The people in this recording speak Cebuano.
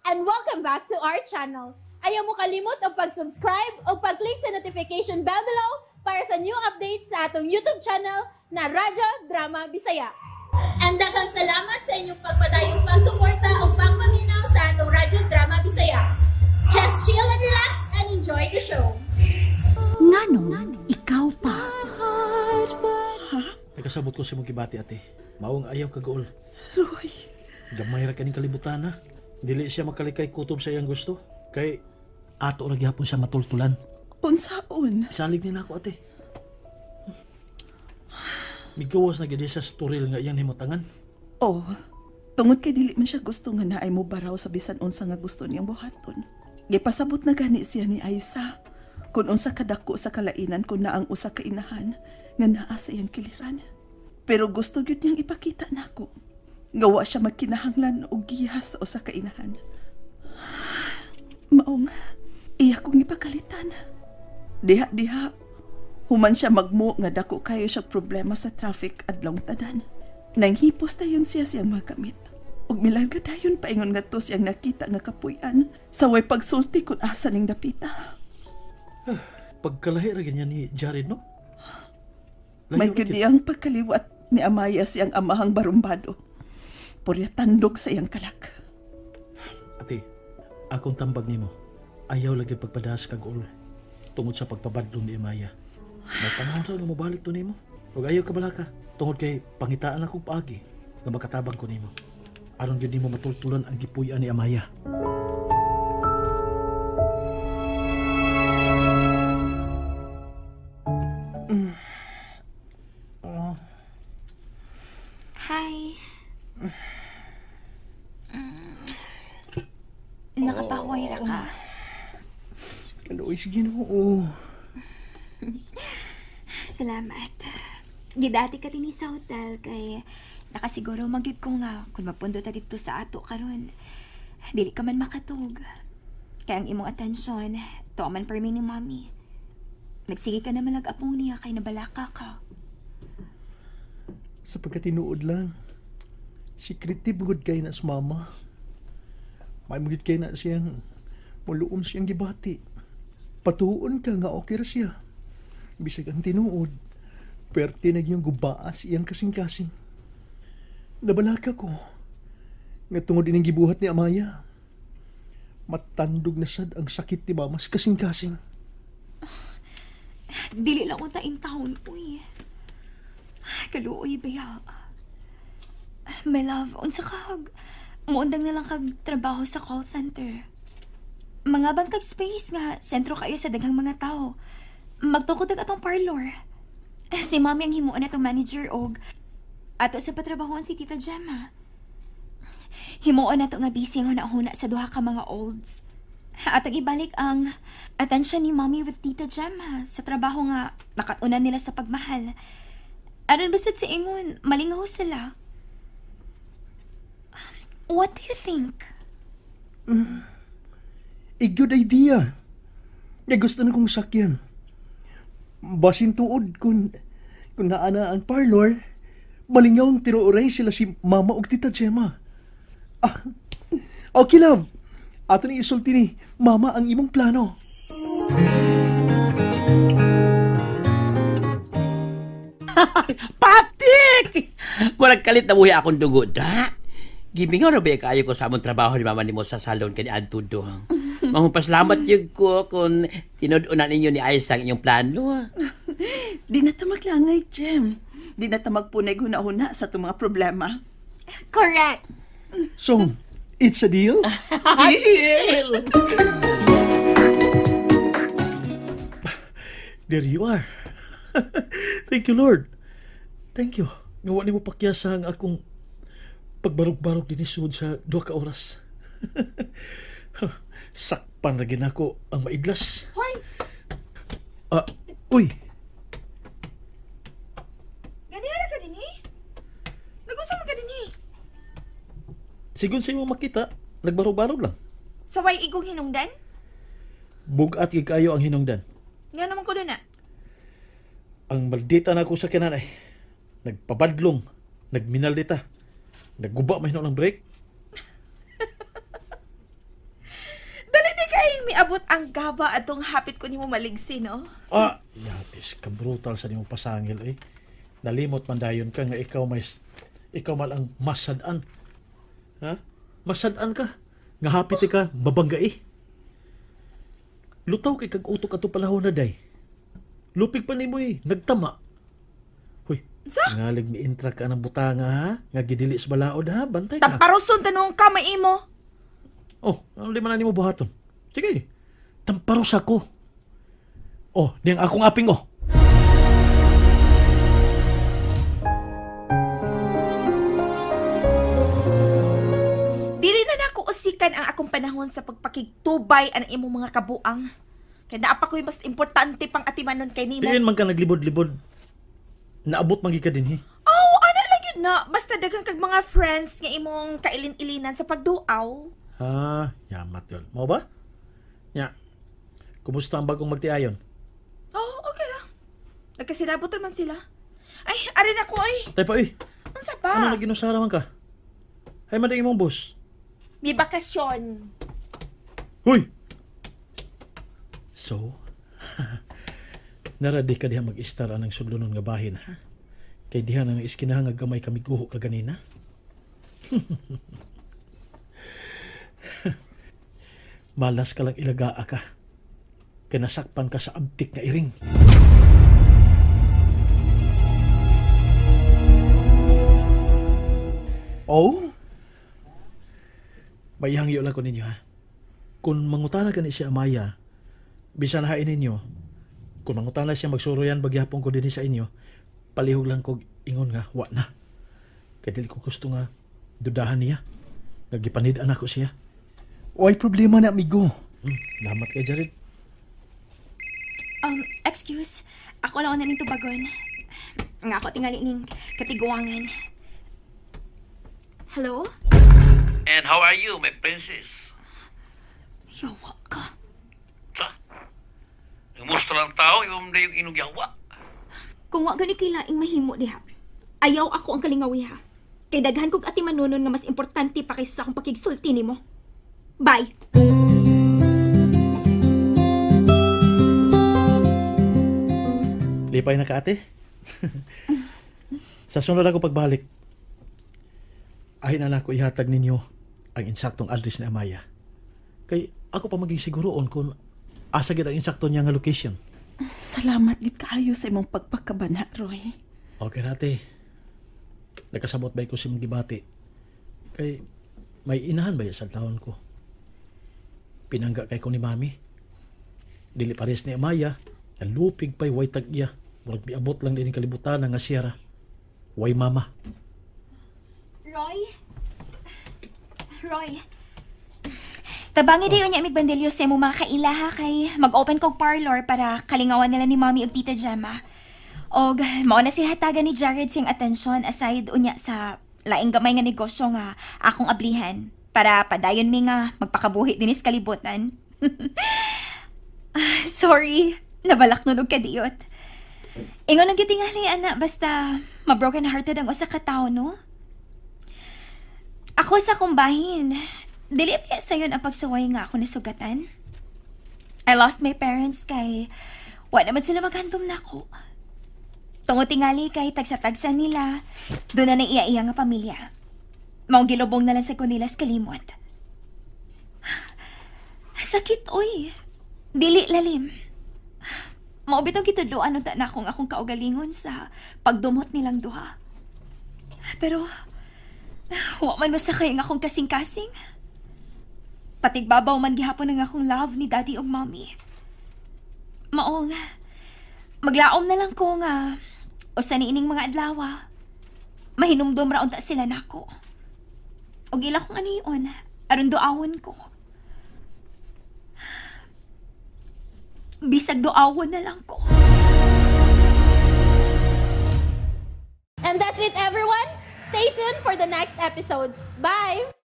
And welcome back to our channel. Ayaw mo kalimot og pag-subscribe o pag-click sa notification bell below para sa new updates sa atong YouTube channel na Radyo Drama Bisaya. And daghang salamat sa inyong pagpadayong pagsuporta o pagpaminaw sa atong Radyo Drama Bisaya. Just chill and relax and enjoy the show. Nganong ikaw pa? Nagkasabot ko sa imong gibati, ate. Maong ayaw kaguol. Roy. Gamay ra kaning kalibutan ha. Dili siya makalikay kutob sa iyang gusto. Kay ato ra gihapon siya matultulan. Unsaon? Isalig ni nako, ate. Migawas na gid siya sa toril nga iyang himutangan. Oh, tungod kay dili man siya gusto nga naay mo baraw sa bisan unsa nga gusto niyang buhaton. Gipasabot na gani siya ni Aiza kung unsa kadako sa kalainan kun naa ang usa ka inahan nga naa sa iyang kiliran. Pero gusto gyud niyang ipakita nako nga wa siya magkinahanglan og giya sa usa ka inahan. Maong iya kong ipakalitan. Diha-diha, human siya magmo nga dako kayo siya problema sa traffic adlong tanan. Nanghipos dayon siya siyang magamit. Ug milarga dayon paingon ngadto siyang nakita nga kapuy-an sa way pagsulti kung asa ning dapita. Pagkalahi ra ganyan ni Jared, no? May Layo ra gyud ang pagkaliwat ni Amaya siyang amahang barumbado. Purya tandog sa iyang kalak. Ate, akong tambag nimo. Ayaw lagi pagpadahas kag ulo tungod sa pagpabadlong ni Amaya. May panahon ra nga mobalik to nimo. Ug ayaw ka balaka tungod kay pangitaan akong paagi nga makatabang ko nimo. Aron gyud nimo matultulan ang gipuy-an ni Amaya. Hi. Nakapahuway ra ka. Kaluoy sa Ginoo. Salamat. Gidati ka dinhi sa hotel kay nakasiguro magyud ko nga kung magpundo ta didto sa ato karon. Dili ka man makatug. Kay ang imong atensyon, tuwa man permi ni Mommy. Nagsige ka na malag-apong niya kay nabalaka ka. Sa pagkatinuod lang, secretive gud kay na sa mama. May magid kay na siyang muluom siyang gibati. Patuon ka nga okay ra siya. Bisag ang tinuod, perti na gyung gubaas iyang kasing-kasing. Nabalaka ko nga tungod ining gibuhat ni Amaya, matandog na sad ang sakit ni mama sa kasing-kasing. Dili lang unta in town, uy. Kaluoy baya. My love, unsa kag muundang na lang kag trabaho sa call center. Mga bang kag space nga sentro kayo sa daghang mga tao. Magtukod ag atong parlor. Si Mommy ang himuon atong manager og ato sa patrabahoan si Tita Gemma. Himuon nato nga busy ang huna-huna sa duha ka mga olds. Atong ibalik ang attention ni Mommy with Tita Gemma sa trabaho nga nakatunan nila sa pagmahal. Aron basad sa ingon, malingaw sila. What do you think? A good idea. Nga gusto na kong sakyan. Basin tuod kung naa na ang parlor, malingaw ang tinuoray sila si Mama ug Tita Gemma. Okay, love. Ato ni isulti ni Mama ang imong plano. Patik! Murag kalit na buhi akong dugo, da. Gimingaw na ba kaayo ko sa among trabaho ni Mama nimo sa salon kani adto do. Mahumpasalamat yun ko kung tinud-unan ninyo ni Aiza ang inyong plano. Di na ta maglangay, Jem. Di na ta magpunay huna-huna sa itong mga problema. Correct. So, it's a deal? Deal! There you are. Thank you, Lord. Thank you. Nga wa nimo pakyasa ang akong pagbarog-barog dinhi sud sa 2 ka oras. Sakpan ra gid nako ang maiglas. Hoy! Uy! Ganiya ra ka dinhi? Nagusa man ka dinhi? Sigon sa imong makita, nagbarog-barog lang. Sa way igong hinungdan? Bug-at gid kaayo ang hinungdan. Nga naman ko na. Ang maldita na ako sa kinanay. Nagpabadlong, nagminaldita. Nagguba man hinuon ang break. Ang gaba atong hapit ko nimo maligsi, no? Ah, yatis ka brutal sa nimo pasangil eh. Nalimot man dayon ka nga ikaw may ikaw man ang masad-an. Ha? Masad-an ka. Nga hapit ka mabangga eh. Lutaw kay kag utok ato panahon na day. Lupig pa nimo eh, nagtama. Hoy, ngalig ni intra ka ng butanga ha? Nga gidili sa balaod ha, bantay ka. Tamparuson tanong ka maimo. Oh, ano di man na nimo buhaton? Sige. Tamparos ako. Oh, niyang akong aping oh. Dili na nako usikan ang akong panahon sa pagpakigtubay ang imong mga kabuang. Kay naa pa ko'y mas importante pang atimanon kay nimo. Diin man ka naglibod-libod. Naabot man gid ka dinhi. Oh, ana lang yun na. Basta daghan kag mga friends nga imong kailin-ilinan sa pagduaw. Ha, yamat yun. Mao ba? Nya. Kumusta ang bagong magtiayon? Oh, okay lang. Nagkasinabot naman sila. Ay, ari na ko ay. Tay pa eh. Unsa pa? Ano naginusara man ka? Ay man imong boss. May bakasyon. Huy! So, naradi ka diha mag-istar anang sudlonon nga bahin, ha? Kay diha nang iskinahan nga gamay kami guho ka ganina. Malas ka lang ilagaa ka. Kay nasakpan ka sa abtik nga iring. Oh? Maihangyo lang ko ninyo, ha? Kung mangutana ka ni si Amaya, bisan hain ninyo, kung mangutana siya magsuroyan bagyapon ko dinhi sa inyo, palihog lang ko ingon nga, wa na. Kay dili ko gusto nga dudahan niya. Nagipanid-an ako siya. Way problema na, amigo. Salamat kay Jared. Excuse. Ako lang na ning tubagon. Nga ako tingali ning katiguangan. Hello? And how are you, my princess? Yawa ka. Sa? Nagmusta lang tao, ibang na yung inog yawa. Kung wa gani kay laing mahimo diha. Ayaw ako ang kalingawi ha. Kay daghan kog atimanunon nga mas importante pa kaysa sa akong pakigsulti nimo. Bye. Lipay na ka, ate. Sa sunod ako pagbalik, ay na nako ihatag ninyo ang insaktong address ni Amaya. Kay ako pa maging siguroon kung asa gid ang insakto niya nga location. Salamat gid kaayo sa imong pagpakabana, Roy. Okay na, ate. Nagkasabot ba ko si mong gibati? Kay may inahan ba sa taon ko? Pinangga kay ko ni Mami. Dili pares ni Amaya, nalupig pa'y way tag-iya. Murag miabot lang din kalibutan nga siyara. Way mama. Roy? Roy. Tabangi dayon niya amig bandilyo sa imong mga kaila ha kay mag-open kog parlor para kalingawan nila ni Mommy ug Tita Gemma. Og mao na si hatagan ni Jared siyang atensyon aside unya sa laing gamay nga negosyo nga akong ablihan para padayon mi nga magpakabuhi dinis kalibutan. Sorry, nabalak nun og kadiyot. Ingon ang gitingali ana basta ma-broken hearted ang usa ka tawo, no? Ako sa kumbahin, dili pa sayon ang pagsuway nga ako nasugatan. I lost my parents kay wa naman sila maghandom nako. Tungod tingali kay tagsa-tagsa nila, doon na naiya-iya nga pamilya. Maong gilubong na lang sa kunilas kalimot. Sakit, oy. Dili lalim. Mao bitong gitudloan unta na akong akong kaugalingon sa pagdumot nilang duha. Pero wa man masakay ang akong kasing-kasing. Patigbabaw man gihapon ang akong love ni Daddy ug Mommy. Maong, maglaom na lang ko nga usa niining mga adlaw. Mahinumdom ra unta sila nako. Ug ila kong anion, aron duawon ko. Bisag duawon na lang ko. And that's it, everyone. Stay tuned for the next episodes. Bye!